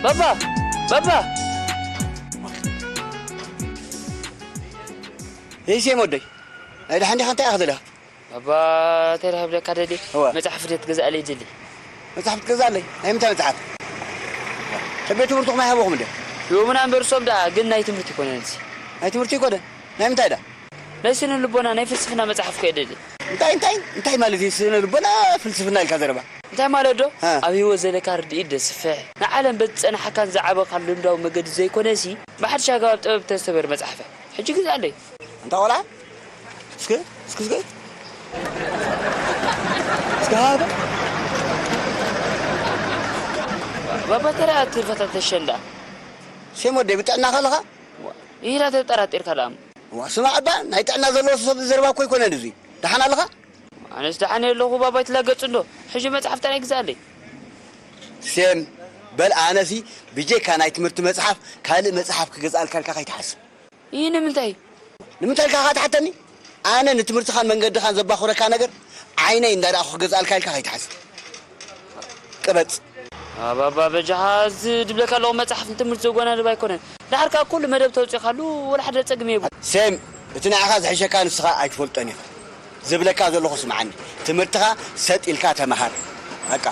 ባባ፣ ባባ። እሺ ወደይ፣ ናይ ደሓን ዲኻ? እንታይ ኢኻ ዘለኻ? ባባ፣ እንታይ ደኣ ክብለካ ደልየ? እወ። መጽሓፍ ክትገዝኣለይ ደሊ። መጽሓፍ ክትገዝኣለይ? ናይ ምንታይ መጽሓፍ? ኣብ ቤት ትምህርትኹም ኣይሃበኹም እንደ? ሎምና እምበር እሶም ደኣ፣ ግን ናይ ትምህርቲ ኣይኮነን እዚ። ናይ ትምህርቲ ኣይኮነን? ናይ ምንታይ ደኣ? ናይ ስነ ልቦና፣ ናይ ፍልስፍና መጽሓፍ እኮ እየ ደሊ። እንታይ፣ እንታይ፣ እንታይ ማለት እዩ ስነ ልቦና ፍልስፍና ኢልካ ዘረባ? እንታይ ማለት ዶ? እ። ኣብ ህይወት ዘለካ ርድኢት ደስፍሕ፣ ንዓለም በቲ ዝጸናሕካን ዝዓበኻን ልምዳዊ መገዲ ዘይኮነሲ፣ ብሓድሽ ኣገባብ ጥበብ እተስተብህር መጽሓፍ እያ። ሕጂ ግዝኣለይ። ኣንታ ቆልዓ፣ እስከ፣ እስከ፣ እስከ፣ እስከ ሃባ። ባባ፣ ተራ ትርፈታት ተሸንዳ። ሴም ወደይ፣ ብጥዕናኻ ኣለኻ? ኢላ ተጠራጢርካ ደኣ። ዋ፣ ስማዕ እባ፣ ናይ ጥዕና ዘለዎ ሰብ ዘረባ እኮ ኣይኮነን እዚ። ደሓን ኣለኻ? ኣነስ ደሓን እየ ኣለኹ፣ ባባ ኣይትላገጽ እንዶ። ሕጂ መጽሓፍ ጥራይ ግዝኣለይ። ሴም፣ በል ኣነሲ ብጀካ ናይ ትምህርቲ መጽሓፍ ካልእ መጽሓፍ ክገዝኣልካ ኢልካ ከይትሓስብ። ይህ ንምንታይ? ንምንታይ ኢልካ ከኣ ትሓተኒ? ኣነ ንትምህርትኻን መንገድኻን ዘባኹረካ ነገር ዓይነይ እንዳረኣኹ ክገዝኣልካ ኢልካ ከይትሓስብ። ቅበጽ። ኣባባ በጃኻ፣ እዚ ድብለካ ኣለኹ መጽሓፍ ንትምህርቲ ዘጓናድብ ኣይኮነን። ደሓር ከኣ ኩሉ መደብ ተውጺእካሉ ወላ ሓደ ጸግሚ የብሉ። ሴም፣ እቲ ንዓኻ ዝሕሸካ ንስኻ ኣይትፈልጦን ኢኻ። ዝብለካ ዘለኹ ስምዓኒ። ትምህርትኻ ሰጥ ኢልካ ተመሃር። በቃ።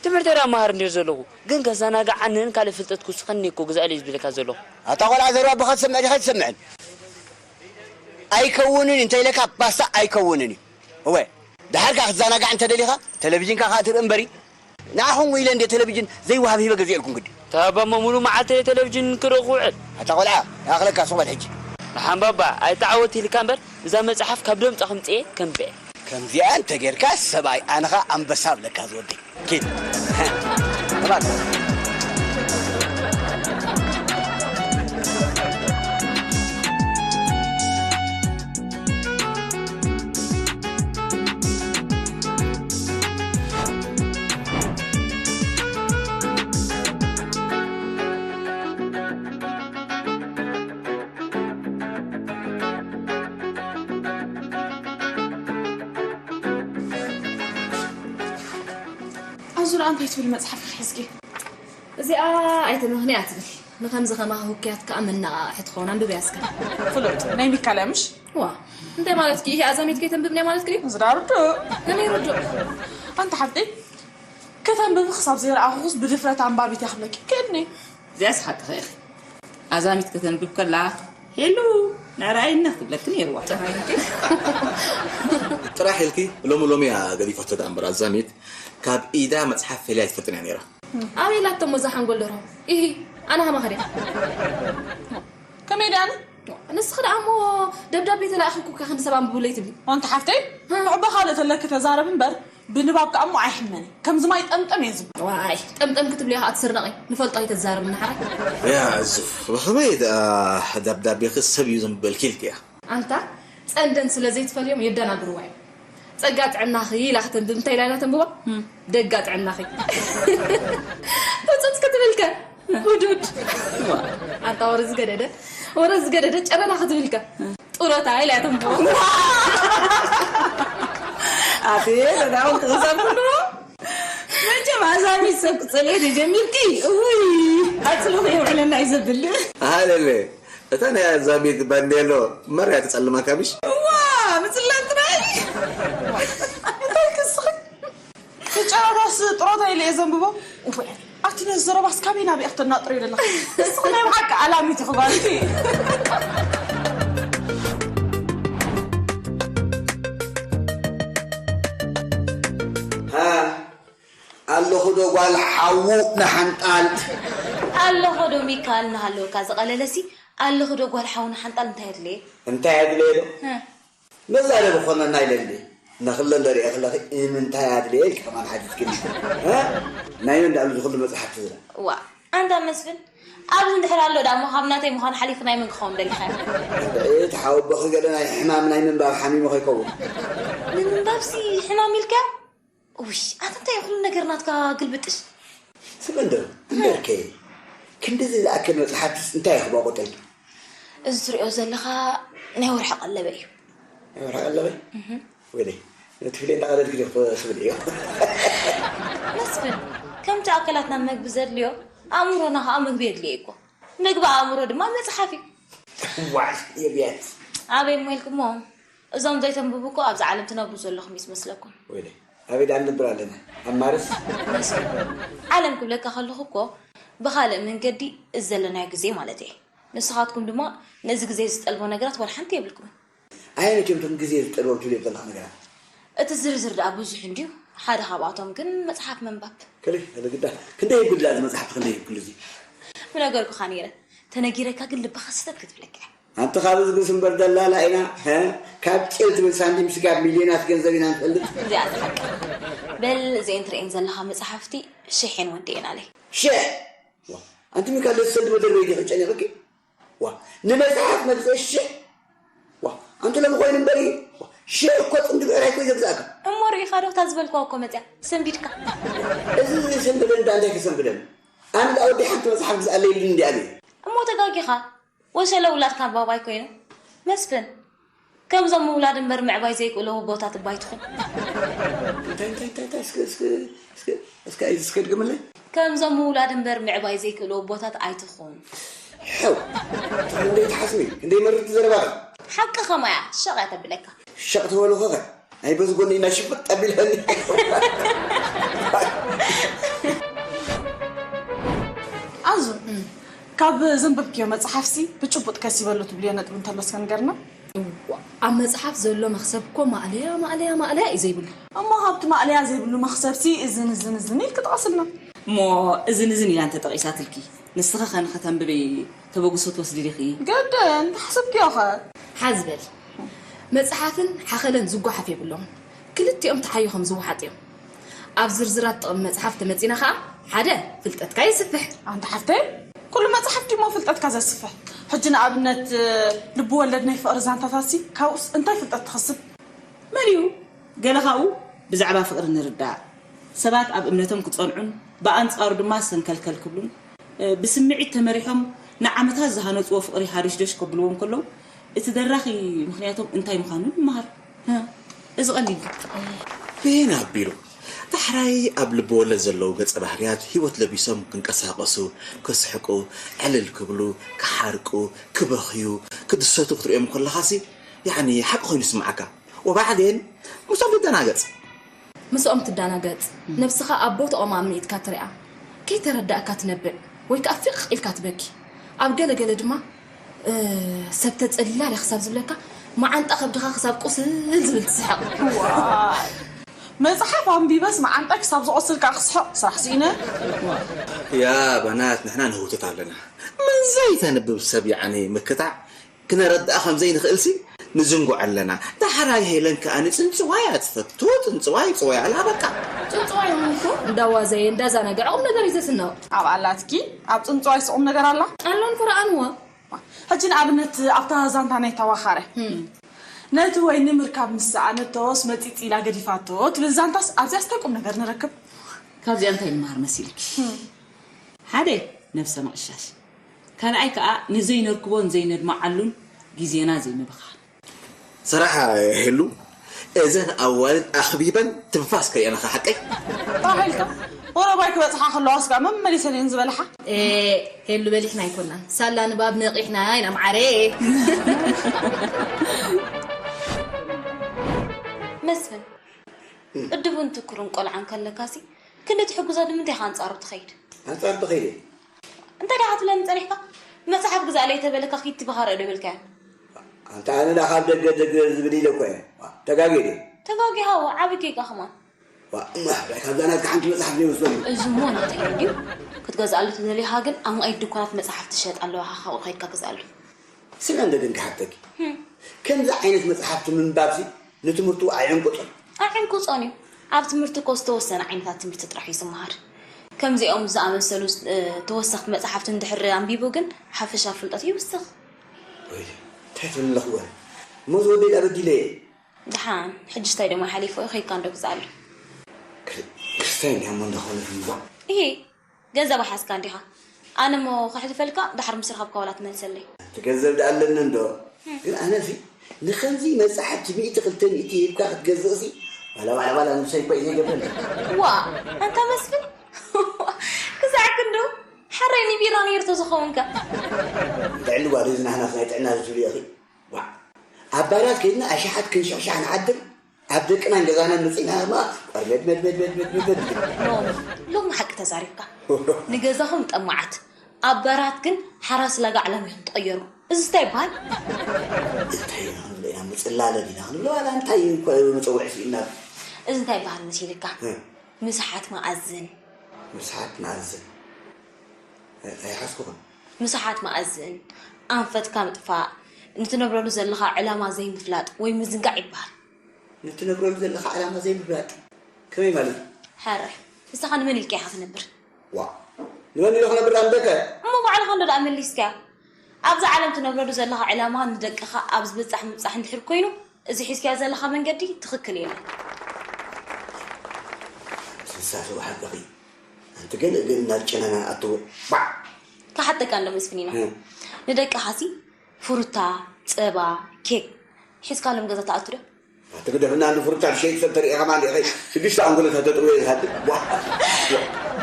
ትምህርተይ ደኣ መሃር እንድየ ዘለኹ። ግን ከዘናግዓንን ካልእ ፍልጠት ክውስኸኒ እኮ ግዛእለይ ዝብለካ ዘለኹ። ኣታ ቆልዓ ዘረባ ኣቦኻ ትሰምዕ ዲኻ ኣይትሰምዕን? ኣይከውንን እንተ ኢለካ ባስታ ኣይከውንን እዩ። እወ፣ ደሓር ከኣ ክትዘናጋዕ እንተ ደሊኻ ቴሌቪዥንካ ከኣ ትርኢ እምበሪ። ንዓኹም ኢለ እንደ ቴሌቪዥን ዘይወሃብ ሂበ ገዚኤልኩም ግዲ። እታ ባባ ሙሉ መዓልተይ ቴሌቪዥን ክርኢ ክውዕል። ኣታ ቆልዓ፣ ይኣኽለካ ሱቕ በል ሕጂ። ደሓን ባባ፣ ኣይተዓወት ኢልካ እምበር፣ እዛ መጽሓፍ ካብ ደምጻ ከምጽኤ ከንብኤ። ከምዚኣ እንተ ጌርካ ሰብኣይ፣ ኣነ ኸኣ ኣንበሳ እብለካ ዝወደይ። ኪድ። ተባረኽ። ኣዙ ደኣ እንታይ ትብል መጽሓፍ ሒዝኪ? እዚኣ ኣይተመኽንያ ትብል። ንኸምዚ ኸማኻ ህኩያት ከኣ መነቓቕሒ ትኸውን። ኣንብብያ እስከ። ፍሉጥ ናይ ሚካል እያ ምሽ? ዋ፣ እንታይ ማለትኪ? ይሄ ኣዛሚት ከይተንብብንያ ማለትኪ ድዩ? እዚ ደኣ ርዱእ። ከመይ ርዱእ? ኣንቲ ሓፍተይ፣ ከተንብቢ ክሳብ ዘይረኣኹኹስ ብድፍረት ኣንባቢት እያ ክብለኪ ይክእልኒ። እዚኣስ ሓቅኺ ኢኺ። ኣዛሚት ከተንብብ ከላ፣ "ሄሉ፣ ናይ ረኣይኒ" ክትብለኪ ነይርዋ። ጥራሕ ኢልኪ፣ ሎሚ ሎሚ እያ ገዲፋቶ ደኣ እምበር ኣዛሚት ካብ ኢዳ መጽሓፍ ፈልያ ኣይትፈልጥን እያ ነይራ። ኣበይ ኢላቶ እሞ እዛ ሓንጎል ደርሆ? ኢሂ፣ ኣነ ከማኻ ድያ? ከመይ ድያ ኣነ? ንስኺ ደኣ እሞ ደብዳቤ ተላእኺኩካ ክንዲ ሰብ ኣንብቡለይ ትብሊ። ኣንቲ ሓፍተይ፣ እ። ንዕባ ካልእ ተለኪ ተዛረቢ እምበር፣ ብንባብ ከኣ እሞ ኣይሕመኒ። ከምዚ ማይ ጠምጠም እየ ዝብል። ዋይ፣ ጠምጠም ክትብሊ ኢኻ ትስርነቒ። ንፈልጦ ኣይተዛርብና ሓራይ። ያ፣ እዝፍ፣ ብኸመይ ደኣ ደብዳቤኺ ሰብ እዩ ዘንብበልኪ ኢልክያ? ኣንታ፣ ጸንደን ስለ ዘይትፈልዮም የደናግርዋ እዮም። ጸጋ ጥዕናኺ ኢላ ከተንብብ፣ እንታይ ኢላ ኢና ተንብባ? ደጋ ጥዕናኺ። ህጹጽ ክትብልከ? ሁዱድ። ኣንታ ወረ ዝገደደ፣ ወረ ዝገደደ ጨረና ክትብልከ? ጡረታ ኢላ እያ ተንብባ። ኣቴ፣ በጣም ተኸሳብኩ። መቸም ኣዛሚት ሰብ ክጸልኦ ዶ ጀሚርኪ? እውይ፣ ኣጽልኹ የውዕለና እዩ ዘብል። ኣለለ፣ እታ ናይ ኣዛሚት ባንዴሎ መርያ ትጸልመካ ምሽ? እዋ፣ ምጽላም ጥራይ። እንታይ ክስኺ? ተጨራራስ ጥሮታ ኢለ እየ ዘንብቦ። እውይ፣ ኣቲ ነዚ ዘረባስ ካበይ ናበይ እኽተናጥርዮ ዘለኻ? ንስኺ ናይ ብሓቂ ኣላሚት ኢኺ ጓልቲ። ሃ፣ ኣለኹ ዶ ጓል ሓዉ ንሓንጣል? ኣለኹ ዶ ሚካል እናሃለወካ ዝቐለለሲ፣ ኣለኹ ዶ ጓል ሓዉ ንሓንጣል እንታይ ኣድለየ? እንታይ ኣድለየ ዶ? እ። መዛረቢ ኮነና ኢለ እንዴ? ንኽለን ደሪኤ ከለኺ፣ ንምንታይ ኣድለየ ኢልኪ ከማን ሓቲትክኒ። እ? ናይ መን ደኣሉ ዝኹሉ መጽሓፍቲ ዝላ? ዋ፣ ኣንታ መስፍን፣ ኣብዚ እንድሕር ኣሎ ደኣ እሞ ካብ ናተይ ምዃን ሓሊፉ ናይ መን ክኸውን ደሊኻዮ? እንድዒ፣ እቲ ሓወቦኺ ገለ ናይ ሕማም ናይ ምንባብ ሓሚሙ ከይከውን። ንምንባብሲ ሕማም ኢልካ? ውሽ፣ ኣታ እንታይ ኩሉ ነገር ናትካ ግልብጥሽ? ስመንዶ፣ እምበርከ፣ ክንድዚ ዝኣክል መጽሓፍትስ እንታይ ኢኹም ኣቆጠልኪ? እዚ ትሪኦ ዘለኻ ናይ ወርሒ ቀለበይ እዩ። ናይ ወርሒ ቀለበይ? እህ። ወይለይ፣ ነቲ ፍልይ እንዳቐለልኪ ዲኹ ትብል እዮ። መስፍን፣ ከምቲ ኣካላትና መግቢ ዘድልዮ፣ ኣእምሮና ኸኣ መግቢ የድልዮ እኮ። ምግቢ ኣእምሮ ድማ መጽሓፍ እዩ። ዋይ፣ የብያት። ኣበይ እሞ ኢልኩሞ? እዞም ዘይተንብቡ እኮ ኣብዛ ዓለም ትነብሩ ዘለኹም እዩ ዝመስለኩም። ወይለይ፣ ኣበይ ደኣ ንነብር ኣለና? ኣብ ማርስ? መስፍን፣ ዓለም ክብለካ ከለኹ እኮ ብኻልእ መንገዲ እዚ ዘለናዮ ግዜ ማለት እየ። ንስኻትኩም ድማ ነዚ ግዜ ዝጠልቦ ነገራት ዋላ ሓንቲ የብልኩምን። ኣየኖት እዮም እቶም ግዜ ዝጠልቦም ትብልዮም ዘለኻ ነገራት? እቲ ዝርዝር ደኣ ብዙሕ እንድዩ። ሓደ ካብኣቶም ግን መጽሓፍ ምንባብ። ከለይ፣ ከለ ግዳ። ክንደይ ይብሉ ደኣ እዚ መጽሓፍቲ ክንደይ ይብሉ እዚ? ምነገርኩኻ ነይረ። ተነጊረካ ግን ልብኻ ስተት ክትብለካ እያ። ኣንቲ ካብ ዝግስ እምበር ደላላ ኢና፣ ሀ? ካብ ጭል ትብል ሳንቲም ስጋብ ሚልዮናት ገንዘብ ኢና ንፈልጥ። እዚኣ እዛ ሓቂ። በል እዚኤን ትርእየን ዘለኻ መጽሓፍቲ ሽሕ እየን ወዲኤናለይ። ሽሕ? ዋ፣ ኣንቲ ሚካል፣ ነቲ ሰልዲ መደርበይ ዲኺ ጨኒቕኪ? ዋ፣ ንመጽሓፍ መግዝኢ ሽሕ? ዋ፣ ኣንቲ ሎሚ ኮይኑ እምበሪ፣ ዋ፣ ሽሕ እኮ ጽምዲ ብዕራይ እኮ እዩ ዘግዝኣካ። እሞ ርኢኻ ዶ እታ ዝበልክዋ እኮ መጽያ፣ ሰንቢድካ። እዚ ሰንበደኒ ደኣ እንታይ ክሰንብደኒ? ኣነ ደኣ ወዲ ሓንቲ መጽሓፍ ግዝኣለይ ኢሉኒ እንዲኣ እየ። እሞ ተጋጊኻ። ወሸለ ውላድ ካብ ባባይ ኮይኑ። መስፍን፣ ከምዞም ምውላድ እምበር ምዕባይ ዘይክእሉ ኣቦታት እባ ኣይትኹን። እንታይ፣ እንታይ፣ እንታይ፣ እንታይ፣ እስከ፣ እስከ፣ እስከ፣ እስከ፣ እስከ ድገምለይ። ከምዞም ምውላድ እምበር ምዕባይ ዘይክእሉ ኣቦታት ኣይትኹን። ሕው፣ ክንደይ ትሓስቢ፣ ክንደይ መርርቲ ዘረባ። ሓቂ ከማያ፣ ሸቕ እያ ተብለካ። ሸቕ ትበሉ ኸኸ? ኣይ፣ በዚ ጎኒ ኢና ሽፍጥ ኣቢልካኒ። ኣዙ፣ ካብ ዘንበብክዮ መጽሓፍሲ ብጭቡጥ ከሲበሉ ትብልዮ ነጥቢ እንተሎ እስከ ንገርና። እዋ፣ ኣብ መጽሓፍ ዘሎ መኽሰብ እኮ ማእለያ፣ ማእለያ፣ ማእለያ እዩ ዘይብሉ። እሞ ካብቲ ማእለያ ዘይብሉ መኽሰብሲ እዝን፣ እዝን፣ እዝን ኢልኪ ጥቐስልና። እሞ እዝን፣ እዝን ኢላ እንተጠቒሳትልኪ፣ ንስኺ ኸ ንኸተንብቢ ተበግሶ ትወስዲ ዲኺ? ገደን፣ ተሓሰብክዮ ኸ? ሓዝ በል። መጽሓፍን ሓኸለን ዝጓሓፍ የብሎምን። ክልቲኦም ተሓይኾም ዝወሓጡ እዮም። ኣብ ዝርዝራት ጥቕሚ መጽሓፍ ተመጺና ኸኣ፣ ሓደ፣ ፍልጠትካ የስፍሕ። ኣንታ ሓፍተይ፣ ኩሉ መጽሓፍ ድዩሞ ፍልጠትካ ዘስፍሕ? ሕጂ ንኣብነት፣ ልቢ ወለድ ናይ ፍቕሪ ዛንታታትሲ፣ ካብኡስ እንታይ ፍልጠት ትኸስብ? መሊኡ፣ ገለ ካብኡ ብዛዕባ ፍቕሪ ንርዳእ። ሰባት ኣብ እምነቶም ክጸንዑን ብኣንጻሩ ድማ ሰንከልከል ክብሉን፣ እ፣ ብስምዒት ተመሪሖም ንዓመታት ዝሃነጽዎ ፍቕሪ ሃሪሽዶሽ ከብልዎ እንከለዉ፣ እቲ ደራኺ ምኽንያቶም እንታይ ምዃኑ ንምሃር። እ፣ እዚ ቀሊል እዩ። በየን ኣቢሉ? ዳሕራይ ኣብ ልቢ ወለድ ዘለዉ ገጸ ባህርያት ህይወት ለቢሶም ክንቀሳቐሱ፣ ክስሕቁ፣ ዕልል ክብሉ፣ ክሓርቁ፣ ክበኽዩ፣ ክድሰቱ ክትርእዮም ከለኻሲ፣ ያዕኒ ሓቂ ኮይኑ ይስምዓካ። ወባዕዴን ምስኦም ትደናገጽ። ምስኦም ትደናገጽ። ነብስኻ ኣብ ቦታኦም ኣሚእትካ ትሪኣ። ከይተረዳእካ ትነብዕ ወይ ከኣ ፊቕ ኢልካ ትበኪ። ኣብ ገለ ገለ ድማ፣ እ፣ ሰብ ተጸሊላ ድያ ክሳብ ዝብለካ መዓንጣ ከብድኻ ክሳብ ቁስል ዝብል ትስሕቕ። ዋይ! መጽሓፍ ኣንቢበስ መዓንጣይ ክሳብ ዝቖስል ከኣ ክስሕቕ ስራሕ ስኢነ። ያ በናት ንሕና ንህውትት ኣለና። ምን ዘይተንብብ ሰብ ያዕኒ ምክታዕ ክነረድኣ ከም ዘይንኽእልሲ ንዝንግዖ ኣለና። ዳሕራይ ሄለን ከኣ ንጽንጽዋይ እያ ትፈቱ፣ ጽንጽዋይ ጽወያ ኣላ በቃ። ጽንጽዋይ እውን እኮ እንዳዋዘየ እንዳዛናግዐ ቁም ነገር እዩ ዘስንቕ። ኣብ ኣላትኪ ኣብ ጽንጽዋይስ ቁም ነገር ኣላ? ኣሎን ፈረኣንዋ። ሕጂ ንኣብነት ኣብታ ዛንታ ናይ ተዋኻረ። ህም። ነቲ ወይኒ ምርካብ ምስ ሰኣነቶስ መጺጽ ኢላ ገዲፋቶ ትብል ዛንታስ ኣብዚኣስ እንታይ ቁም ነገር ንረክብ? ካብዚኣ እንታይ ንመሃር መሲልኪ? ሓደ፣ ነብሰ ምቕሻሽ። ካልኣይ ከኣ ንዘይነርክቦን ዘይነድምዓሉን ግዜና ዘይምብኻን። ሰራሓ ሄሉ፣ እዘን ኣዋልድ ኣኽቢበን ትንፋስ ከየነኻ ሓቀይ። ራሄልካ ወረባይ ክበጽሓ ከለዋ ስጋ መመሊሰን እየን ዝበልሓ። ሄሉ በሊሕና ኣይኮናን ሳላ ንባብ ነቂሕና ኢና ማዓረ። መስፍን፣ እድቡን ትኩርን ቆልዓ እንከለካሲ ክንዲ ትሕግዞ ንምንታይ ኢኻ ኣንጻሩ ትኸይድ? ኣንጻር ተኸይደ እንታይ ደኣ ክትብለኒ ጸኒሕካ? መጽሓፍ ግዛእለይ ተበለካ ኪድ ትበኻ ርእ ዶ በልካዮ? ኣንታ ኣነ ደኣ ካብ ደገ ደገ ዝብል ኢለ እኮ እየ። ተጋግየ ድየ? ተጋጊኻ እወ፣ ዓቢ ጌጋ ከማን። ዋ፣ እማ ብዓይ ካብዛ ናትካ ሓንቲ መጽሓፍ ዘይወስደሉ። እዚ እሞ ናተይ እዩ ድዩ? ክትገዝኣሉ ተደሊኻ ግን ኣብ መኣይድ ድኳናት መጽሓፍቲ ዝሸጣ ኣለዋ፣ ካብኡ ከይድካ ግዝኣሉ። ስምዒ እንደ ግን ክሓተኪ፣ ከምዚ ዓይነት መጽሓፍቲ ምንባብሲ ንትምህርቱ ኣይዕንቅጾን። ኣይዕንቅጾን እዩ። ኣብ ትምህርቲ እኮ ዝተወሰነ ዓይነታት ትምህርቲ ጥራሕ እዩ ዝመሃር። ከምዚኦም ዝኣመሰሉ ተወሰኽቲ መጽሓፍቲ እንድሕር ኣንቢቡ ግን ሓፈሻዊ ፍልጠቱ ይውስኽ። ወይ እንታይ ትብል ኣለኺ ወረ? እሞ ዝወደይ ዳ በዲለ እየ። ደሓን ሕጂ እንታይ ደሞ ሓሊፉ እዩ ከይድካ እንዶ ግዝኣሉ። ክስታይ እንዲያ እሞ እንዳኾነት እምባ። እሂ ገንዘብ ሓዝካ እንዲኻ። ኣነ እሞ ከሕልፈልካ ድሓር ምስ ረኸብካ ዋላ ትመልሰለይ። እቲ ገንዘብ ደኣ ኣለኒ እንዶ። ግን ኣነሲ ንኸምዚ መጻሕፍቲ ሚእቲ ክልተ ሚእቲ ሂብካ ክትገዝእሲ ዋላ ዋላ ዋላ ንብሰይ እኮ እዩ ዘይገብረኒ። ዋ ኣንታ መስፍን ክሳዕ ክንዱ ሓራይ ንቢራ ነይሩ ተዝኸውንከ። ጥዕሊ ጓል እዚ ናህናስ ናይ ጥዕና ዝትብልዮ እኺ። ዋ ኣብ ባራት ከይድና ኣሽሓት ክንሽሕሻሕ ንዓድር ኣብ ደቅናን ገዛናን መጺእና ድማ ቆርመድመድመድመድመድ ንብል። ኖ ኖ ሎሚ ሓቂ ተዛሪብካ። ንገዛኹም ጠማዓት ኣብ ባራት ግን ሓራስ ላጋ ዕላም ኢኹም ትቕየሩ። እዚ እንታይ ይበሃል? እንታይ ኢና ክንብሎ ኢና ምጽላለ ዲና ክንብሎ ዋላ እንታይ እዩ እኮ መጸውዒ ስኢና። እዚ እንታይ ይበሃል መሲልካ? ምስሓት መኣዝን። ምስሓት መኣዝን ኣይሓዝኩኹን። ምስሓት መኣዝን፣ ኣንፈትካ ምጥፋእ፣ ንትነብረሉ ዘለኻ ዕላማ ዘይምፍላጥ ወይ ምዝንጋዕ ይበሃል። ንትነብረሉ ዘለኻ ዕላማ ዘይምፍላጥ ከመይ ማለት እዩ? ሕራይ፣ ንስኻ ንመን ኢልካ ኢኻ ትነብር? ዋእ፣ ንመን ኢለ ክነብር ኣንደከ? እሞ ባዕልኻ እንዶ ደኣ መሊስካያ። ኣብዛ ዓለም ትነብረሉ ዘለኻ ዕላማ ንደቅኻ ኣብ ዝብጻሕ ምብጻሕ እንድሕር ኮይኑ፣ እዚ ሒዝካዮ ዘለኻ መንገዲ ትኽክል የለን። ትንሳፈ ብሓቂ ኣንቲ ገለ ገለ ናብ ጨናና ኣትዎ ባዕ። ክሓተካ እንዶ መስፍን ኢና። ንደቅኻሲ ፍሩታ፣ ጸባ፣ ኬክ ሒዝካሎም ገዛ ትኣቱ ዶ? ኣቲ ግደፍና እንዲ ፍሩታ ዝሸይጥ ሰብ ተሪኤ ከማን ዲኺ ሽዱሽተ ኣንጎለታ ተጥርዮ ዝሃድም።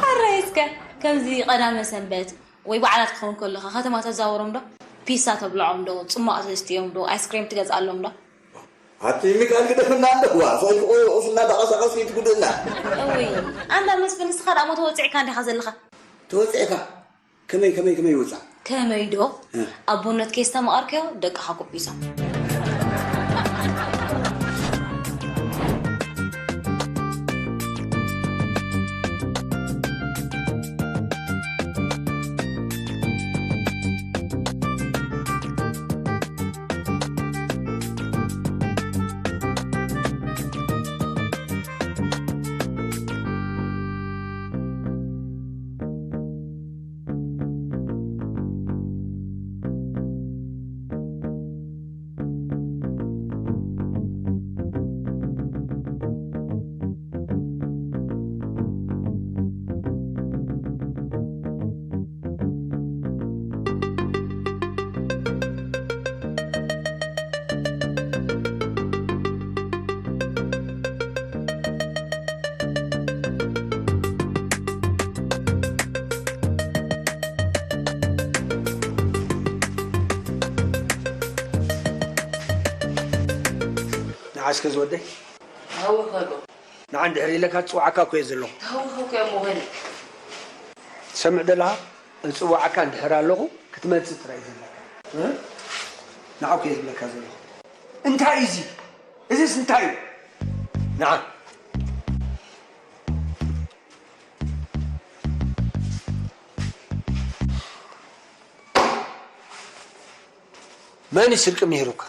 ኣረ እስከ ከምዚ ቀዳመ ሰንበት ወይ በዓላት ክኸውን ከለኻ ከተማ ተዛውሮም ዶ? ፒሳ ተብልዖም ዶ? ጽሟቕ ተስትዮም ዶ? ኣይስክሬም ትገዝኣሎም ዶ? ኣቲ ሚካኤል ግደፍና ኣለዋ። ሶልኩ ቁስና ተቐሳቐስ ይትጉድና። እውይ ኣንዳ መስፍን ንስኻ ደኣ ሞ ተወጺዕካ እንዲኻ ዘለኻ። ተወጺዕካ ከመይ ከመይ ከመይ ይወጻ? ከመይ ዶ ኣቦነት ኬስታ መቐርክዮ ደቅኻ ኩቢሶም። ንዓስከ ዝወደይ ሃወኸዶ ንዓ እንድሕር ኢለካ ትፅውዓካ እኮ እየ ዘለኹ። ሃወኸ እኮ እየ ሞኸኒ። ትሰምዕ ዘለኻ? እፅውዓካ እንድሕር ኣለኹ ክትመፅእ ጥራይ እዩ ዘለካ። እ? ንዓ እኮ እየ ዝብለካ ዘለኹ። እንታይ እዩ እዚ? እዚስ እንታይ እዩ? ንዓ። መን እዩ ስርቂ ምሂሩካ?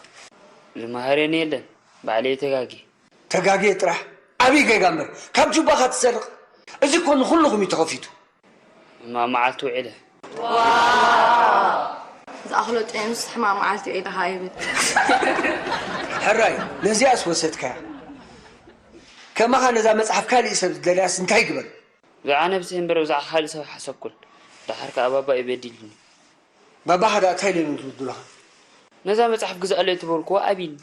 ዝመሃረኒ የለን፣ ባዕለይ ተጋግየ። ተጋግየ ጥራሕ? ዓብዪ ጌጋ እምበር፣ ካብ ጁባኻ ትሰርቕ? እዚ እኮ ንኹልኹም እዩ ተኸፊቱ። እማ መዓልቲ ውዒለ። ተኣኽሎ ጥዑምስ ሕማቕ መዓልቲ ዒድኻ ይብል። ሕራይ፣ ነዚኣስ ወሰድካያ። ከማኻ ነዛ መጽሓፍ ካሊእ ሰብ ዝደልያስ እንታይ ይግበር? ብዛዕባ ነብሰይ እምበር ብዛዕባ ካልእ ሰብ ሓሰብኩን። ደሓር ከኣ ባባ እዩ በዲልኒ። ባባኻ ደኣ እንታይ ኢሎም ይብሉኻ? ነዛ መጽሓፍ ግዝኣለይ ተበልኩዎ ኣቢኒ።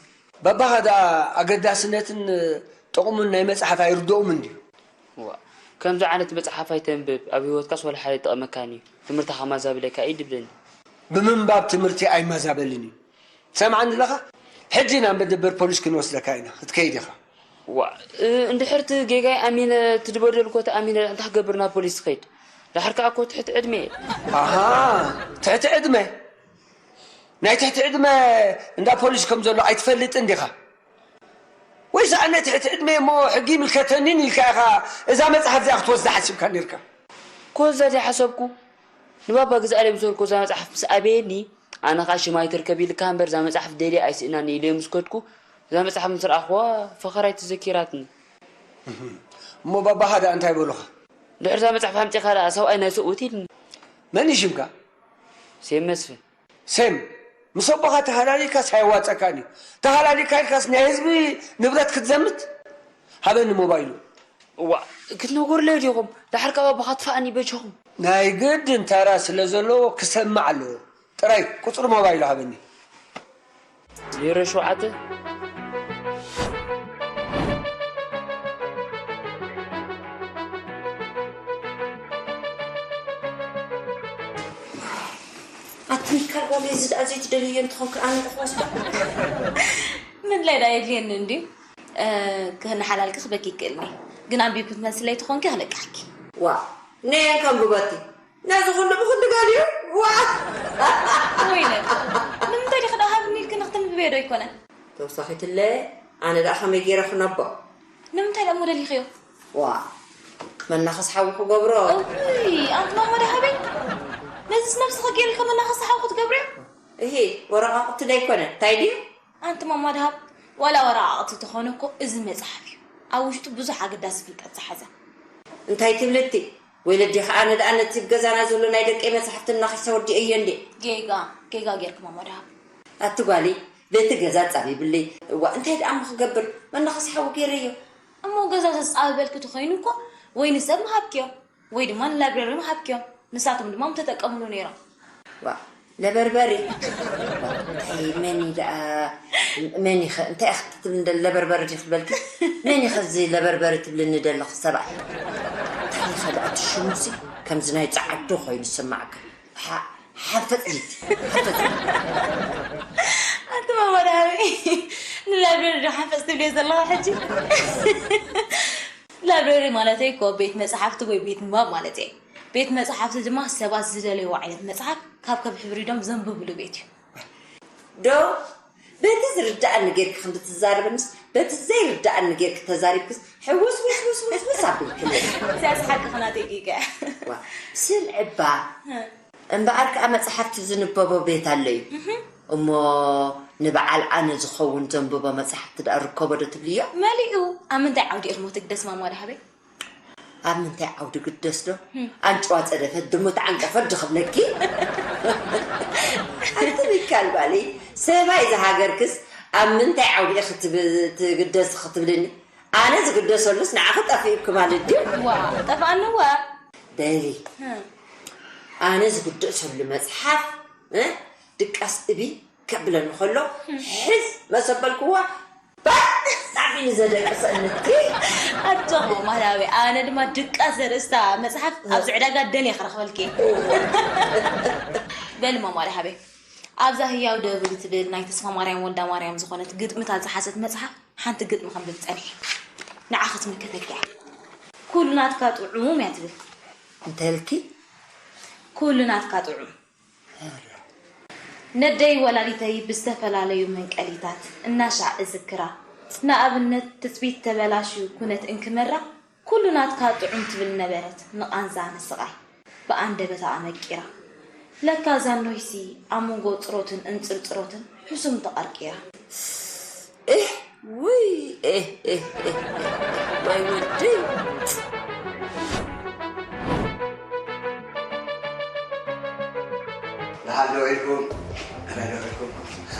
ባባኻ ደኣ ኣገዳስነትን ጥቕሙን ናይ መጽሓፍ ኣይርድኦምን ድዩ? ዋ፣ ከምዚ ዓይነት መጽሓፍ ኣይተንብብ፣ ኣብ ህይወትካስ ወላ ሓደ ኣይጠቕመካን እዩ። ትምህርትኻ ማዛብለካ እዩ ድብለኒ። ብምንባብ ትምህርቲ ኣይማዛበልን እዩ። ትሰምዓኒ ኣለኻ? ሕጂ ናብ መደበር ፖሊስ ክንወስደካ ኢና። ክትከይድ ኢኻ። ዋ፣ እ፣ እንድሕር እቲ ጌጋይ ኣሚነ፣ እቲ ዝበደልኮ ተኣሚነ፣ እንታይ ክገብር ናብ ፖሊስ ትኸይድ? ድሓር ከኣ እኮ ትሕቲ ዕድመ እየ። ኣሃ፣ ትሕቲ ዕድመ? ናይ ትሕቲ ዕድመ እንዳ ፖሊስ ከም ዘሎ ኣይትፈልጥን ዲኻ? ወይስ ኣነ ትሕቲ ዕድመ እሞ ሕጊ ይምልከተኒን ኢልካ ኢኻ እዛ መጽሓፍ እዚኣ ክትወስዳ ሓሲብካ ኔርካ? ክወስዳ ዘይሓሰብኩ፣ ንባባ ግዝኣለይ ምስ በልኩ እዛ መጽሓፍ ምስ ኣበየኒ፣ ኣነ ኸኣ ሽማይ ትርከብ ኢልካ እምበር እዛ መጽሓፍ ደልየ ኣይስእናን ኢለዮ ምስ ከድኩ፣ እዛ መጽሓፍ ምስ ረኣኽዋ ፈኸራይ ተዘኪራትኒ። እሞ ባባኻ ደኣ እንታይ በሉኻ? ድሕሪ እዛ መጽሓፍ ኣምጺእካ ደኣ ሰብኣይ ናይ ሰብኡት ኢልኒ። መን እዩ ሽምካ? ሴም መስፍን። ሴም፣ ምስ ኣቦኻ ተሃላሊልካስ ኣየዋጸካን እዩ። ተሃላሊልካ ኢልካስ ናይ ህዝቢ ንብረት ክትዘምት? ሃበኒ ሞባይሉ። እዋ፣ ክትነገሩለይ ዲኹም? ደሓር ካብ ኣቦኻ ትፋእኒ በጃኹም። ናይ ግድን ታራ ስለ ዘለዎ ክሰምዕ ኣለዎ። ጥራይ ቁጽሪ ሞባይሉ ሃበኒ። ዜሮ ሸውዓተ። ኣቲ ሚካል፣ ጓለይ፣ እዚ ደኣ ዘይትደልዮ እንተኾንኪ ኣነ ዶ ክወስዶ? ምንላይ ደኣ የድልየኒ እንድዩ? እ፣ ክህኒ ሓላልኪ ክበኪ ይክእልኒ። ግን ኣንቢብኪ ትመልስለይ ተኾንኪ ክለቅሓኪ። ዋ፣ ነየን ከንብበኪ። ነዚ ኩሉ ብክንዲ ገሊኡ? ዋ! ወይነ፣ ንምንታይ ዲኺ ደኣ ሃብኒ ኢልኪ ንክትንብብዮ ዶ ኣይኮነን? ተወሳኺትለ፣ ኣነ ደኣ ከመይ ገይረ ክነቦ? ንምንታይ ደኣ እሞ ደሊኽዮ? ዋ፣ መናኸስ ሓዊ ክገብሮ። እውይ፣ ኣንቲ ማማ ደሃበይ፣ ነዚስ ነብስኺ ገይርልኪ መናኸሲ ሓዊ ክትገብርዮ? እሂ፣ ወረቓቕቲ ዶ ኣይኮነን? እንታይ ድዩ? ኣንቲ ማማ ደሃብ፣ ዋላ ወረቓቕቲ ተኾነ እኮ እዚ መጽሓፍ እዩ ኣብ ውሽጡ ብዙሕ ኣገዳሲ ፍልጠት ዝሓዘ። እንታይ ትብሊ እቲ? ወለዲ ኸኣ ኣነ ደኣ ነቲ ኣብ ገዛና ዘሎ ናይ ደቀይ መጻሕፍቲ እናኸይሰ ወዲኤዮ እንዴ? ጌጋ፣ ጌጋ ጌርኪ ማማ ደሃብ። ኣቲ ጓለይ፣ በቲ ገዛ ጻቢብለይ። እዋ፣ እንታይ ደኣ እሞ ክገብር? መናኸሲ ሓዊ ገይረዮ። እሞ ገዛ ዘጻብበልኪ ተኾይኑ እኮ ወይ ንሰብ ምሃብክዮ። ወይ ድማ ንላይብረሪ ምሃብክዮም፣ ንሳቶም ድማ ምተጠቀምሉ ነይሮም። ዋ፣ ለበርበሪ። እንታይ፣ መን እዩ ደኣ፣ መን ይኸ-፣ እንታይ ኢኺ ክትብሊ እንደ ለበርበሪ ዲኺ ትበልኪ? መን ኢኺ እዚ ለበርበሪ ትብልኒ ደለኺ ሰብኣይ? እንታይ ኢኺ ደኣ እቲ ሽሙሲ ከምዚ ናይ ጸዓዱ ኮይኑ ዝስማዓካ? ሓ-፣ ሓፈጽ ቢት፣ ሓፈጽ ቢት። ኣቲ ማማ ደሃበይ፣ ንላይብረሪ ዶ ሓፈጽ ትብልዮ ዘለኻ ሕጂ? ላይብረሪ ማለተይ እኮ ቤት መጽሓፍቲ ወይ ቤት ንባብ ማለት እየ። ቤት መጽሓፍቲ ድማ ሰባት ዝደለይዎ ዓይነት መጽሓፍ ካብ ከብሕብሪዶም ዘንብብሉ ቤት እዩ። ዶ በቲ ዝርድኣኒ ጌርኪ ክንዲ ትዛረብንስ በቲ ዘይርድኣኒ ጌርኪ ተዛሪብክስ ሕውስ ውስ ውስ ውስ ውስ ኣቢልክኒ። እዚኣስ ሓቅኺ ናተይ ጌጋ እያ። ዋ፣ ስምዒ እባ። እምበኣር ከኣ መጽሓፍቲ ዝንበቦ ቤት ኣሎ እዩ። እሞ ንበዓል ኣነ ዝኸውን ዘንብቦ መጽሓፍቲ ደኣ ርከቦ ዶ ትብልዮ? መሊኡ። ኣብ ምንታይ ዓውዲ ኢኺ ሞት ግደስ ማማ ደሃበይ? ኣብ ምንታይ ዓውዲ ግደስ ዶ? ኣንጭዋ ጸደፈት፣ ድሙ ተዓንቀፈት ዶ ክብለኪ? ኣንቲ ሚካል ጓለይ፣ ሰብኣይ ዝሃገርክስ ኣብ ምንታይ ዓውዲ ኢኺ ትብ-፣ ትግደሲ ክትብልኒ? ኣነ ዝግደሰሉስ ንዓኺ ጠፊኡኪ ማለት ድዩ? ዋ፣ ጠፍኣኒ ዋ። በሊ፣ ኣነ ዝግደሰሉ መጽሓፍ፣ እ፣ ድቃስ እቢ ከብለኒ ከሎ፣ ሕዝ መሰበልክዋ፣ ባዕ! ሳዕቢኒ ዘደቅሰኒ እቲ። ኣጆኺ ማማ ደሃበይ፣ ኣነ ድማ ድቃስ ዘርእስታ መጽሓፍ ኣብዚ ዕዳጋ ደልየ ክረኽበልኪ እየ። በሊ ማማ ደሃበይ፣ ኣብዛ ህያው ደብል ትብል ናይ ተስፋማርያም ወልዳማርያም ዝኾነት ግጥምታት ዝሓዘት መጽሓፍ ሓንቲ ግጥሚ ከንብብ ጸኒሐ። ንዓኺ ትምልከተኪ እያ። ኩሉ ናትካ ጥዑም እያ ትብል። እንታይ ኢልኪ? ኩሉ ናትካ ጥዑም። ነደይ ወላዲተይ ብዝተፈላለዩ መንቀሊታት እናሻዕ እዝክራ። ንኣብነት ትጽቢት ተበላሽዩ ኩነት እንክመራ ኩሉ ናትካ ጥዑም ትብል ነበረት ንቓንዛ ንስቓይ ብኣንደበታ ኣመቂራ። ለካ ዛኖይሲ ኣብ መንጎ ጽሮትን እንጽርጽሮትን ሕሱም ተቐርቂራ። እህ፣ ውይ፣ እህ፣ እህ፣ እህ፣ እህ፣ ወይ ወደይ። ደሓን ዶ ኢልኩም?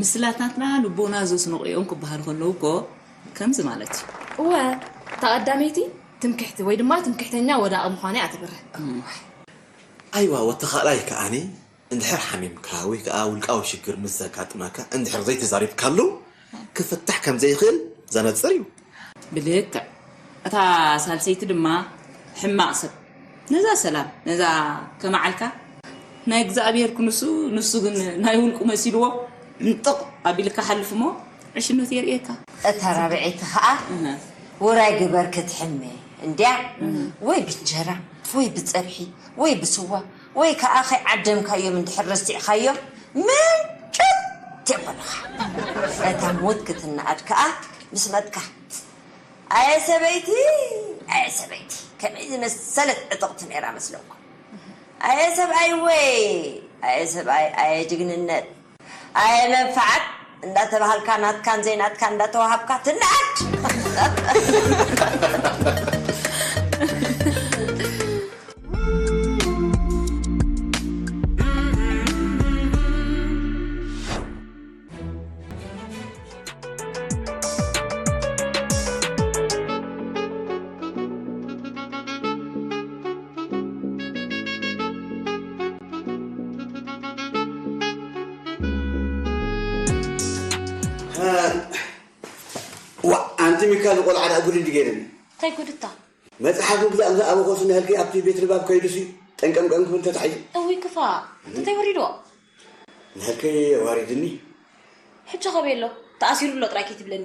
ምስላታትና ልቦና ዘስንቑ እዮም ክበሃል ከለዉ እኮ ከምዚ ማለት እዩ። እወ፣ እታ ቀዳመይቲ ትምክሕቲ ወይ ድማ ትምክሕተኛ ወዳቒ ምዃና እያ ትብርህ። ኣይዋ ወተኻእላይ ከኣኒ እንድሕር ሓሚምካ ወይ ከዓ ውልቃዊ ሽግር ምስ ዘጋጥመካ እንድሕር ዘይተዛሪብካሉ ክፍታሕ ከም ዘይኽእል ዘነፅር እዩ። ብልክዕ እታ ሳልሰይቲ ድማ ሕማቕ ሰብ ነዛ ሰላም ነዛ ከመዓልካ ናይ እግዚኣብሔር ክንሱ ንሱ ግን ናይ ውልቁ መሲልዎ እንጥቕ ኣቢልካ ሓልፍ እሞ ዕሽነት የርእየካ። እታ ራብዐይቲ ኸዓ ውራይ ግበር ክትሕመ እንድያ ወይ ብእንጀራ ወይ ብፀብሒ ወይ ብስዋ ወይ ከዓ ከይዓደምካዮም እንድሕር ረሲዕካዮም ምንጭት የብልኻ። እታ ሞት ክትነኣድ ከዓ ምስ መጥካ ኣየ ሰበይቲ ኣየ ሰበይቲ ከመይ ዝመሰለት ዕጥቕቲ ነይራ መስለኩም። ኣየ ሰብኣይ ወይ ኣየ ሰብኣይ ኣየ ጅግንነት ኣየ መንፍዓት እንዳተባሃልካ ናትካን ዘይናትካን እንዳተዋሃብካ ትነኣድ። ዋ ኣንቲ ሚካ ንቆልዓ ደኣ ጉድ እንዲ ገይረኒ እንታይ ጉድታ መፅሓፍ ምግዛእ ምስ ኣበኾስ ንህልከይ ኣብቲ ቤት ንባብ ከይዱሲ ጠንቀምቀም ክብል ተታሒዙ እውይ ክፋእ እንታይ ወሪድዎ ንህልከይ ዋሪድኒ ሕጂ ከበይ ኣሎ ተኣሲሩ ኣሎ ጥራይ ከይትብለኒ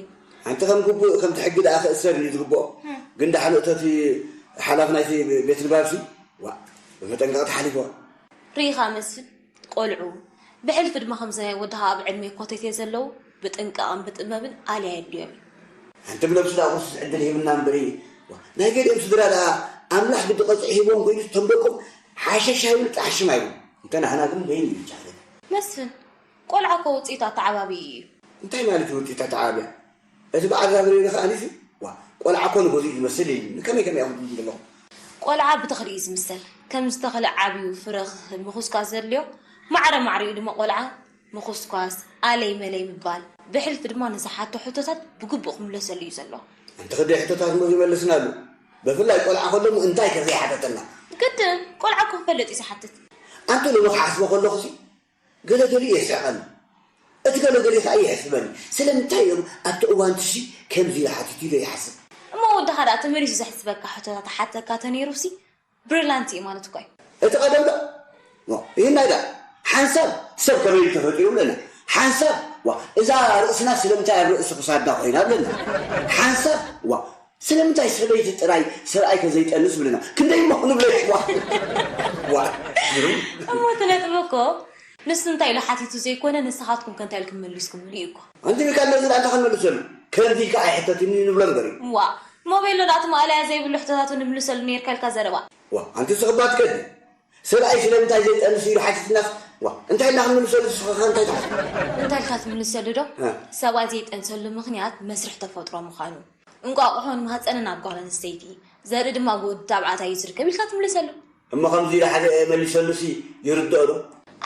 ኣንቲ ከም ግቡእ ከምቲ ሕጊ ደኣ ክእሰር እዩ ዝግብኦ ግን ዳሕንእቶ እቲ ሓላፍ ናይቲ ቤት ንባብሲ ዋ ብመጠንቀቕታ ሓሊፍዋ ርኢኻ መስፍን ቆልዑ ብሕልፊ ድማ ከምዚ ናይ ወድኻ ኣብ ዕድመ ኮተቴ ዘለዉ ብጥንቃቕን ብጥበብን ኣልያ የድልዮም እዩ። ኣንተ ብነብሱ ደኣ ቁሱስ ዕድል ሂብና እምበሪ ናይ ገሊኦም ስድራ ደኣ ኣምላኽ ግዲ ቀፅዒ ሂብዎም ኮይኑስ እቶም ደቆም ሓሸሽ ኣይብሉ ጣሕሽም ኣይብሉ እንተ ናህና ግን በይኑ እዩ ጃህል። መስፍን ቆልዓ እኮ ውፅኢቱ ኣተዓባብይኡ እዩ። እንታይ ማለት እዩ ውፅኢት ኣተዓባብያ? እቲ በዓል ዛብሬሪ ከኣ ኒሲ ዋ ቆልዓ እኮ ንገዝኡ ዝመስል ኢሉኒ ከመይ ከመይ ኢኹም ትብሉ ዘለኹም? ቆልዓ ብተኽሊ እዩ ዝምሰል። ከምዚ ተኽሊ ዓብዩ ፍረ ክህብ ምኹስኳስ ዘድልዮ ማዕረ ማዕሪኡ ድማ ቆልዓ ምኹስኳስ፣ ኣለይ መለይ ምባል፣ ብሕልፊ ድማ ንዝሓቶ ሕቶታት ብግቡእ ክምለሰሉ እዩ ዘለዎ። ኣንቲ ከደይ ሕቶታት እሞ ዘይመለስናሉ? ብፍላይ ቆልዓ ከሎ እሞ እንታይ ከ ዘይሓተተና? ግድን፣ ቆልዓ እኮ ክፈልጥ እዩ ዝሓትት። ኣንቲ ሎሚ ክሓስቦ ከለኹሲ ገለገሊኡ የስሕቐኒ። እቲ ገለገሊኡ ከኣ የሕስበኒ። ስለምንታይ እዮም ኣብቲ እዋንትሲ ከምዚ ኢሉ ሓቲቱ ኢለ ይሓስብ። እሞ ወድኻ ደኣ ተመሊሱ ዘሕስበካ ሕቶታት ሓተካ ተነይሩሲ ብሪላንት እዩ ማለት እኮ እዩ። እቲ ቀደም ዶ ይህናይ ዳ ሓንሳብ ሰብ ከመይ ተፈጢሩ ብለና ሓንሳብ ዋ እዛ ርእስና ስለምንታይ ኣብ ርእሲ ክሳድና ኮይና ብለና ሓንሳብ ዋ ስለምንታይ ሰበይቲ ጥራይ ሰብኣይ ከዘይጠንስ ብለና ክንደይ እሞ ንብለሽ ዋ ዋ እሞ እቲ ነጥቢ እኮ ንሱ እንታይ ኢሉ ሓቲቱ ዘይኮነ ንስኻትኩም ከ እንታይ ኢልኩም መሊስኩምሉ እዩ እኮ ኣንቲ ሚካል ነዚ ዳ እንታይ ክንመልሰሉ ከምዚ ኢልካ ኣይሕተትኒ ንብሎ እምበር እዩ ዋ ሞቤሎ ዳኣ ትማእለያ ዘይብሉ ሕቶታቱ ንምልሰሉ ነይርካ ኢልካ ዘረባ። ዋ ኣንቲ ስኽባት ከዲ ሰብኣይ ስለምንታይ ዘይጠንስ ኢሉ ሓቲትናስ ዋ እንታይ ኢልና ክንምልሰሉ ንስኻ እንታይ ትሓስብ? እንታይ ኢልካ ትምልሰሉ ዶ? እ። ሰብኣይ ዘይጠንሰሉ ምኽንያት መስርሕ ተፈጥሮ ምዃኑ፣ እንቋቑሖ ንማህፀንን ኣብ ጓል ኣንስተይቲ፣ ዘርኢ ድማ ኣብ ወዲ ተባዕታይ እዩ ዝርከብ ኢልካ ትምልሰሉ። እሞ ከምዚ ኢሉ ሓደ መሊሰሉሲ ይርድኦ ዶ?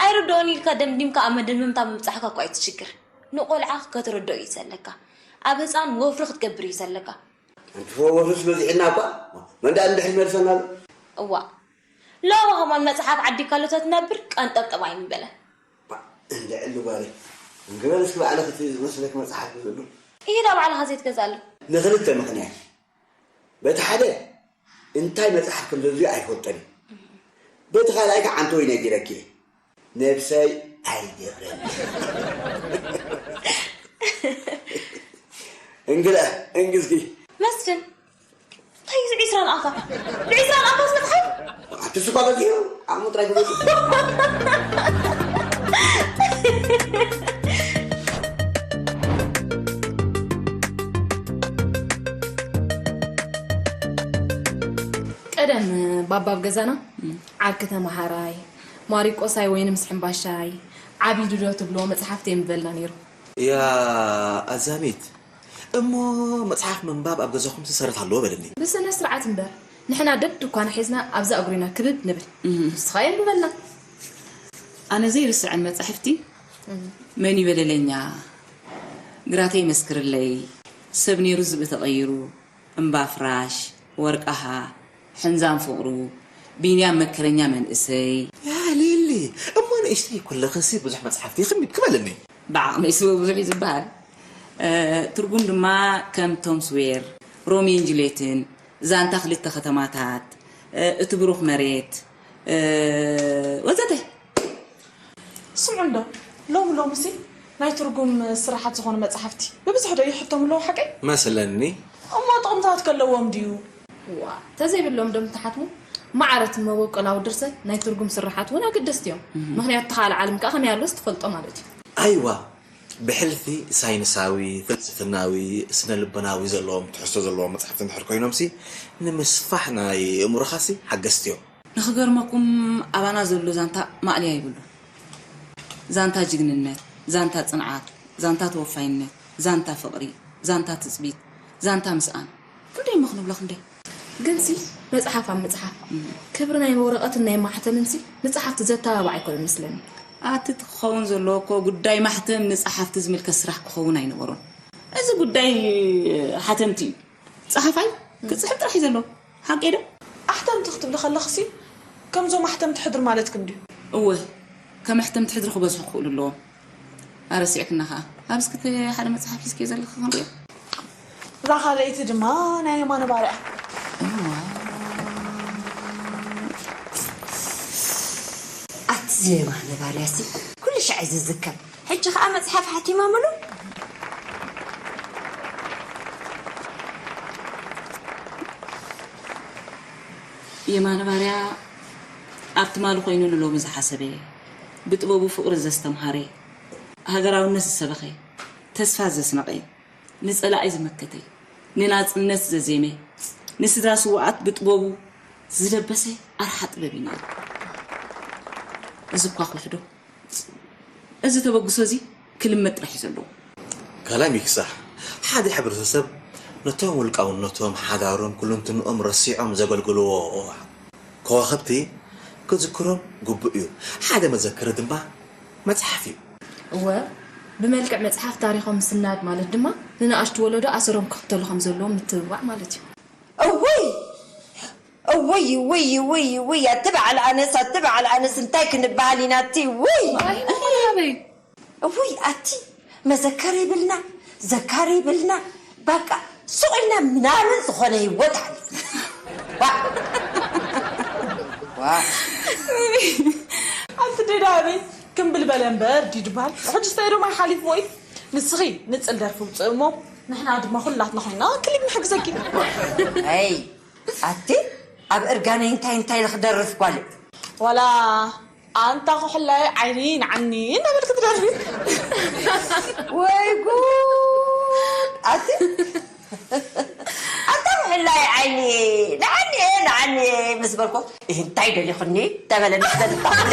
ኣይርድኦን ኢልካ ደምዲምካ ኣብ መደምደምታ ምብፃሕካ እኳ ኣይትሽግር። ንቆልዓ ከተረድኦ እዩ ዘለካ። ኣብ ህፃን ወፍሪ ክትገብር እዩ ዘለካ። ኣንቲ ወፍርስ በዚሕና እኳ መን ደኣ እንድሕር ይመልሰና ኣሎ? እዋእ ሎሚ ከማን መፅሓፍ ዓዲግካሉ ተትነብር ቀንጠብጠብ ኣይምበለን። እንድዕሊ ጓለይ እንግበር እስኪ ባዕልኺ እቲ ዝመስለኪ መፅሓፍ ግዝእሉ። ኢሂዳ ባዕልኻ ዘይትገዝኣሉ። ንኽልተ ምኽንያት በቲ ሓደ እንታይ መጽሓፍ ከም ዘዝዮ ኣይፈልጦን እየ። በቲ ካልኣይ ከዓ ዓንተወይ ነጊረኪ እየ። ነብሰይ ኣይገብረን። እንግዳ እንግዝጊ መስፍን እንታይ እዚ ዒስራን ኣፋ ብዒስራን ኣፋ ዝመፅሓፍ ኣቲ ስኳ በዚሑ ዓቕሙ ጥራይ ተመፅእ። ቀደም ባባ ኣብ ገዛና ዓርኪ ተምሃራይ፣ ማሪቆሳይ ወይኒ ምስ ሕምባሻይ፣ ዓቢዱ ዶ ትብሎ መጽሓፍቲ የንብበልና ነይሩ። ያ ኣዛሚት እሞ መጽሓፍ ምንባብ ኣብ ገዛኹምሲ ሰረት ኣለዎ በልኒ። ብስነ ስርዓት እምበር ንሕና ደድኳና ሒዝና ኣብዛ እግሩ ኢና ክብብ ንብል። ንስኻ የንብበልና። ኣነ ዘይርስዐን መጻሕፍቲ መን ይበለለኛ? ግራተይ መስክርለይ። ሰብ ነይሩ ዝብኢ ተቐይሩ። እምባ ፍራሽ፣ ወርቃሃ፣ ሕንዛም ፍቕሩ፣ ቢንያም መከረኛ መንእሰይ። ያ ሊሊ፣ እሞ ንእሽተይ ኩለኽሲ ብዙሕ መጽሓፍቲ ይኽንቢ ክበለኒ። ብዓቕመይ ስወ ብዙሕ እዩ ዝበሃል። ትርጉም ድማ ከም ቶም ስዌር፣ ሮሚዮን ጁልየትን፣ ዛንታ ክልተ ከተማታት፣ እቲ ብሩኽ መሬት፣ ወዘተ። ስምዑ እንዶ፣ ሎሚ ሎምሲ ናይ ትርጉም ስራሓት ዝኾኑ መጻሕፍቲ ብብዝሒ ዶ ይሕተሙ ኣለዉ ሓቀይ? መስለኒ። እሞ ጥቕምታት ከለዎም ድዩ? ዋ ተዘይብሎም ዶ ምትሓትሙ? ማዕረ እቲ መበቆላዊ ድርሰት ናይ ትርጉም ስርሓት እውን ኣገደስቲ እዮም። ምኽንያቱ እቲ ካልእ ዓለም ከኣ ከመይ ኣሎስ ትፈልጦ ማለት እዩ። ኣይዋ ብሕልፊ ሳይንሳዊ፣ ፍልስፍናዊ፣ ስነ ልቦናዊ ዘለዎም ትሕዝቶ ዘለዎም መጻሕፍቲ እንድሕር ኮይኖምሲ ንምስፋሕ ናይ እእምሮኻሲ ሓገዝቲ እዮም። ንኽገርመኩም ኣባና ዘሎ ዛንታ ማእለያ ይብሉ። ዛንታ ጅግንነት፣ ዛንታ ጽንዓት፣ ዛንታ ተወፋይነት፣ ዛንታ ፍቕሪ፣ ዛንታ ትጽቢት፣ ዛንታ ምስኣን ክንደይ እሞ ክንብሎ ክንደይ። ግንሲ መጽሓፍ ኣብ ምጽሓፍ ክብሪ ናይ ወረቐትን ናይ ማሕተምንሲ ንጸሓፍቲ ዘተባብዕ ኣይኮነን መስለኒ። ኣቲ እቲ ክኸውን ዘለዎ እኮ ጉዳይ ማሕተም ንጸሓፍቲ ዝምልከት ስራሕ ክኸውን ኣይነበሮን። እዚ ጉዳይ ሓተምቲ እዩ። ጸሓፋይ ክጽሕፍ ጥራሕ እዩ ዘለዎ። ሓቀይ ዶ? ኣሕተምቲ ክትብሊ ከለኽሲ ከምዞም ኣሕተምቲ ሕድሪ ማለትክን ድዩ? እወ ከም ኣሕተምቲ ሕድሪ ክበዝሑ ክኽእሉ ኣለዎም። ኣረሲዕክና ኸኣ። ኣብዚ ክትርኢ ሓደ መጽሓፍ ሒዝክዮ ዘለኺ ክንሪኦ። እዛ ካልኣይቲ ድማ ናይ የማነ ባርያ። እዋ። ኣቲ ዘየማነ ባርያሲ ኩሉ ሻዕ እዩ ዝዝከር። ሕጂ ኸኣ መጽሓፍ ሓቲማ ምሉ። የማነ ባርያ ኣብ ትማሊ ኮይኑ ንሎሚ ዝሓሰበ፣ ብጥበቡ ፍቕሪ ዘስተምሃረ፣ ሃገራውነት ዝሰበኸ፣ ተስፋ ዘስነቐ፣ ንጸላኢ ዝመከተ፣ ንናጽነት ዘዜመ፣ ንስድራ ስዉኣት ብጥበቡ ዝለበሰ ኣርሓ ጥበብ እዩ ነይሩ። እዚ እኳ ክውሕዶ፣ እዚ ተበግሶ እዚ ክልመድ ጥራሕ እዩ ዘለዎ። ካልኣይ ሚክሳሕ፣ ሓደ ሕብረተሰብ ነቶም ውልቃውነቶም፣ ሓዳሮም፣ ኩለንትንኦም ረሲዖም ዘገልግልዎ ከዋኽብቲ ክዝክሮም ግቡእ እዩ። ሓደ መዘክሪ ድማ መጽሓፍ እዩ። እወ፣ ብመልክዕ መጽሓፍ ታሪኾም ምስናድ ማለት ድማ ንንኣሽቱ ወለዶ ኣሰሮም ክኽተሉ ከም ዘለዎም ምትብባዕ ማለት እዩ። እውይ እውይ እውይ እውይ እውይ ኣቲ በዓል ኣነስ ኣቲ በዓል ኣነስ እንታይ ክንበሃል ኢና ኣቲ እውይ ኣይ ኣበይ እውይ ኣቲ መዘከሪ ይብልና ዘካሪ ይብልና ባቃ ሱቕ ኢልና ምናምን ዝኾነ ህይወት ኣለ ዋ ዋ ኣንቲ ደዳበይ ክምብል በለ እምበር ድዩ ድበሃል ሕጂ ስታይ ዶ ማይ ሓሊፍዎ እዩ ንስኺ ንጽል ደርፊ ውፅእ እሞ ንሕና ድማ ኩላትና ኮይና ክሊፕ ንሕግዘኪ ኣይ ኣቲ ኣብ እርጋነይ እንታይ እንታይ ኢለ ክደርፍ ጓል ዋላ ኣንታ ኩሕላይ ዓይኒ ንዓኒ እናበልክ ትደርፊ ወይ ጉድ ኣቲ ኣታ ኩሕላይ ዓይኒ ንዓኒ ንዓኒ ምስ በልኩ እንታይ ደሊኹኒ ተበለ ንሕተልታለ